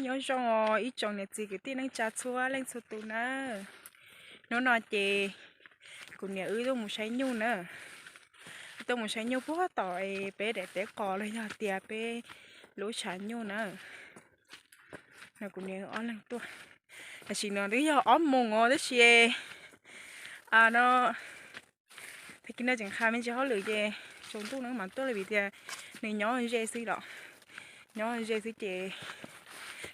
Nyob zoo os ib tsoom niam txiv kwv tij neej tsa txhua leej txhua tus na. Hnub no ces kuv niam wb tuaj mus saib nyuj na. Wb tuaj mus saib nyuj puag tom peb daim teb qos los yog tias peb lub tshav nyuj na. No kuv niam wb ob leeg tuaj. Tam sim no twb yog ob moos os tab sis no tag kis no tseem qha me ntsis hauj lwm ces tsaus ntuj no mas tuaj li vim tias nws nyob ze xwb los, nyob ze xwb ces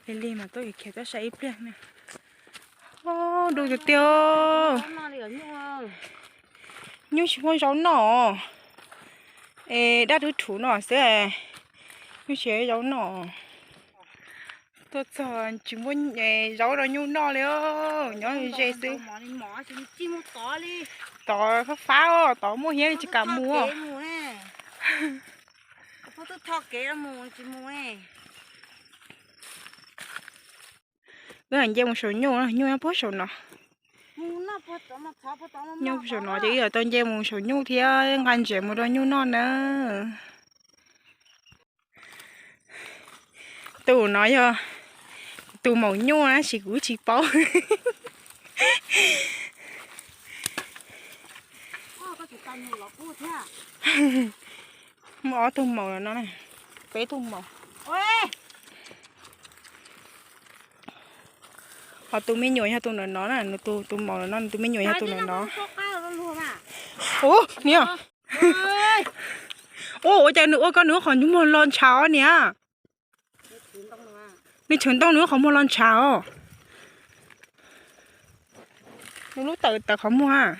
lig lig mas tuaj khiav tuaj saib ib pliag na. Ub, du tiag tiag. Nyuj tsis muaj zaub noj. Es daj rhuv rhuv no xwb, nyuj tsis muaj zaub noj. Tuaj txog tsis muaj zaub rau nyuj noj li, nyob ze xwb. Tod fab fab, tod muaj hiab li tsis kam mus. Wb nce mus saum nyuj, nyuj nyob puag saum no. Nyuj puag saum no ces wb yuav tau nce mus saum nyuj thiab nqa ntses mus rau nyuj noj na. Tus no yog tus maum nyuj na, tab sis kuv tsis paub. Muaj ob tug maum no, peb tug maum. Ho tus me nyuam yog tus ntawm no na, nws tus, tus maum no, nws tus me nyuam yog tus ntawm no. Ub, niam. Ub, ua cas nws ua koj nws qhov muag los ntshav os niam? Nws chawv ntoo nws qhov muag los ntshav os. Nws lub tawm tawm qhov muag.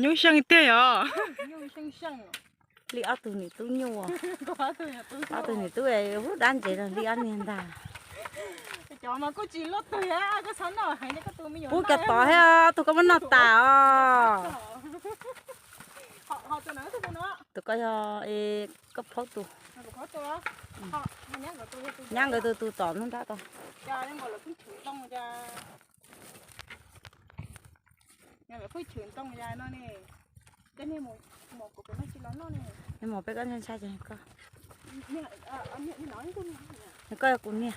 Nyuj seej tiag os. Li ob tug niam tub nyuj, ob tug niam tub hub dab ntsev li ob niag ntag. Pub cov tod thiab tus koj muab noj tas os. Tus koj yog koj phaub tus. Nyab nkawd tus tus tom nub nrab tod. Mus peb koj ntshai ntshai ces koj. Koj yog kuv niag.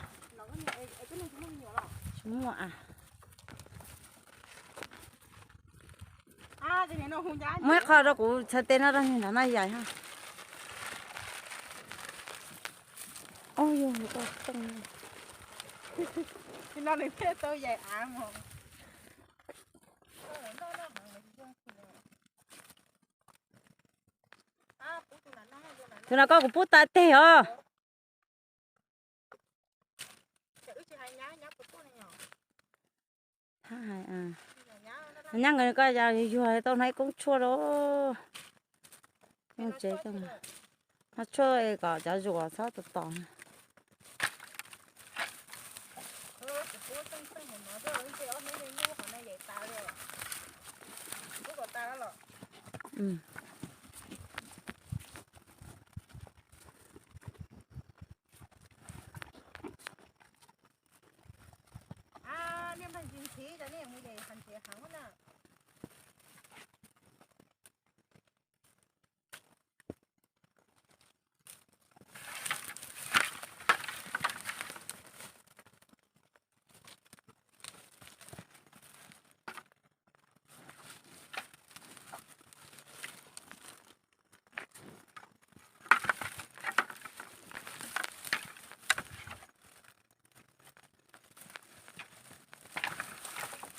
Tsis muaj a. Muab ib qho rau kuv txhais tes no rau nram no yaim ha. Ub, yog nws tau xeej. Tus no koj kuv pub tas teg os. Nyab nkawd koj yuag tau hnab koob tshuaj rau. Hnab tshuaj kom cov zuas txhob tos tos.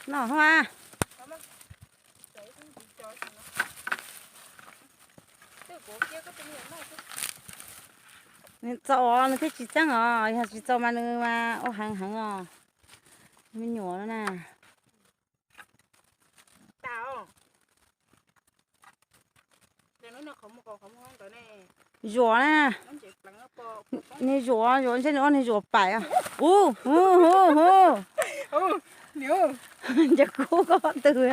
No hos. Nws txaus os, nws thiaj tsis txeeb os, yog tsis txaus mas nws mas ua heev heev os. Me nyuam no na. Zuas na. Nws zuas, zuas ntshe nws ua nws zuas paim. Ub, hu hu hu. Ncaws kub koj pob tw os. Koj,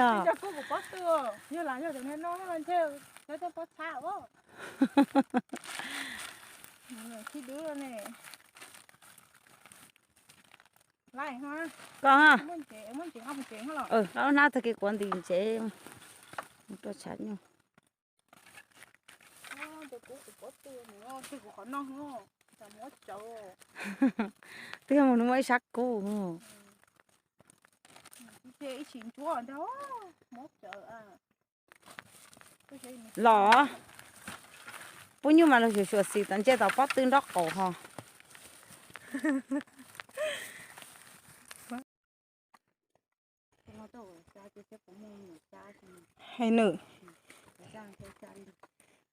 hnab tag kis kuav ntim ntsev mus rau tshav nyuj. Twb yog mus nws muaj ib sab kub. Los, pub nyuj mas los xyuam xim tom ntsia tom pob tw nraub qaum ho. Hais nws.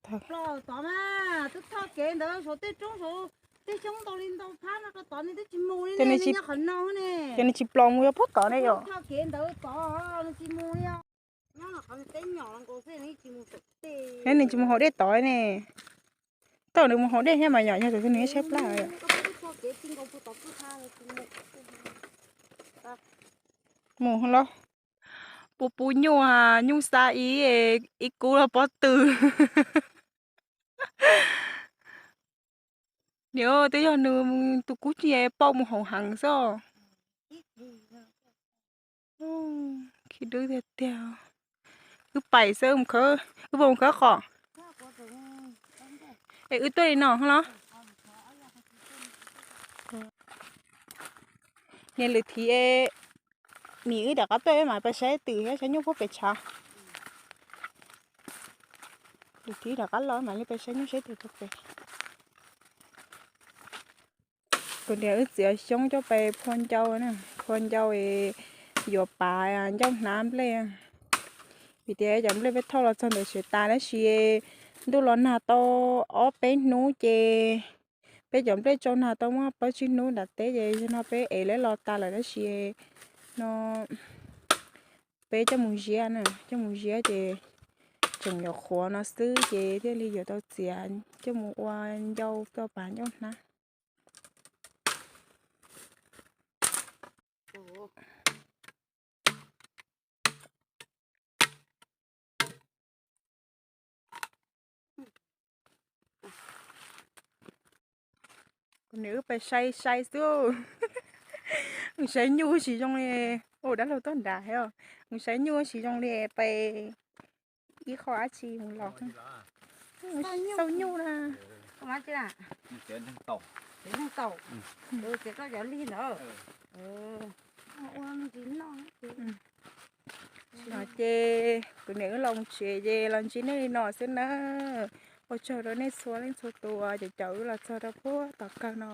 Tod mas twb txhoj kev ntawd saum tej roob saum tej xyoob ntau li ntau phab no rau tod nws twb tsis mus li ne, nws nyob qhov no ne. Ces nws tsis plos mus yog puag tod ne yom? Txhoj kev ntawd tod nws tsis mus li os. Nyob qhov teb nyom nkaus xwb nws tsis mus saum tej. Neb nws tsis mus hauv dej tod ne. Tau nws mus hauv dej thiab mas yom, yog tias nws saib plab yom. Txhoj kev txij nkaus puag tod puag tha nws tsis mus. Mus los. Puv puv nyuj, nyuj xa ib, ib kub los pob tw. Niam, twb yog nws tus kub tsis pauj mus hauv heev xwb. Khib dub tiag tiag. Wb pais xwb, wb puas mus khawb qos? Es wb tuaj li no los? Niam, lwm thiv nim wb rov qab tuaj mas pais saib twm thiab saib nyuj puag pem tshav. Lwm thiv rov qab los mam li pais saib nyuj saib twm puag pem. Kuv niam wb txiav xyoob coj pais phua ncau na, phua ncau yuav pav ncauj hnab nplej. Vim tias cov nplej peb thauj los txog ntawm siav tas tab sis ntuj los nag tau ob peb hnub ces peb cov nplej tsau nag tau muaj plaub tsib hnub nram teb ces zaum no peb ev lawv los tas lawm tab sis no peb coj mus ziab na, coj mus ziab ces tseem yuav qhuav no xwb ces thiaj li yuav tau txiav coj mus ua ncau tau pav ncauj hnab. Kuv niam wb pais sai sai xwb. Mus saib nyuj tsis zoo li. Ua dab laug tuaj nrad thiab. Mus saib nyuj tsis zoo li pais ib qho dab tsi mus los. Xauj nyuj na. No ces kuv niam wb los mus tsev ces los ntsib nej li no xwb na. Ua tsaug rau nej txhua leej txhua tus uas caum wb los txog rau puag tom kawg no.